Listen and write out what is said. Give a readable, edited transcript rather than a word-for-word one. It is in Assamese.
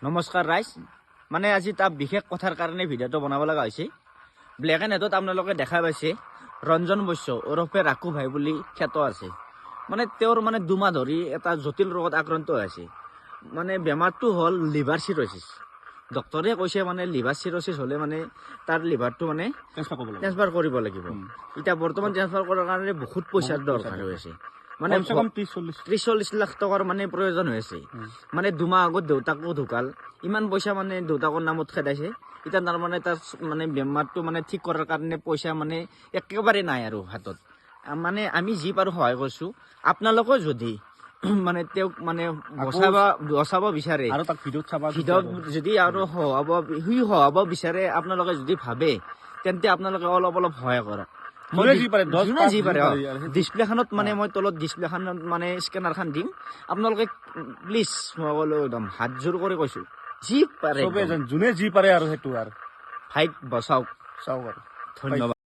নমস্কাৰ ৰাইজ। মানে আজি তাত বিশেষ কথাৰ কাৰণে ভিডিঅ'টো বনাব লগা হৈছে। ব্লেক এণ্ড হোৱাইটত আপোনালোকে দেখা পাইছে, ৰঞ্জন বৈশ্য ওৰফে ৰাকু ভাই বুলি খ্যাত আছে। মানে তেওঁৰ মানে 2 মাহ ধৰি এটা জটিল ৰোগত আক্ৰান্ত হৈ আছে। মানে বেমাৰটো হ'ল লিভাৰ চিৰ'চিছ। ডক্টৰে কৈছে, মানে লিভাৰ চিৰ'চিছ হ'লে মানে তাৰ লিভাৰটো মানে ট্ৰেন্সফাৰ কৰিব লাগিব। ট্ৰেন্সফাৰ কৰিব লাগিব। এতিয়া বৰ্তমান ট্ৰেন্সফাৰ কৰাৰ কাৰণে বহুত পইচাৰ দৰকাৰ হৈ আছে। মানে কমচে কম 30-40 30-40 লাখ টকাৰ মানে প্ৰয়োজন হৈ আছে। মানে 2 মাহ আগত দেউতাকো ঢুকাল। ইমান পইচা মানে দেউতাকৰ নামত খেদাইছে। এতিয়া তাৰমানে তাৰ মানে বেমাৰটো মানে ঠিক কৰাৰ কাৰণে পইচা মানে একেবাৰে নাই আৰু হাতত। মানে আমি যি পাৰোঁ সহায় কৰিছোঁ। আপোনালোকেও যদি মানে তেওঁক মানে বচাব বিচাৰে আৰু তাক ভিডিঅ'ত চাবা। ভিডিঅ'ত যদি আৰু সহাব বিচাৰে, আপোনালোকে যদি ভাবে, তেন্তে আপোনালোকে অলপ অলপ সহায় কৰক। মই যোনে যি পাৰে, দহ যোনে পাঁচ যি যি পাৰে। পাৰে আৰু সেইটো। ডিছপ্লেখনত মানে মই তলত ডিছপ্লেখনত মানে স্কেনাৰখন দিম। আপোনালোকে প্লিজ, মই ক'লো, একদম হাত জোৰ কৰি কৈছো, যি পাৰে চবে একদম। যোনে যি পাৰে আৰু সেইটো আৰু ভাইক বচাওক। চাওক আৰু। ধন্যবাদ।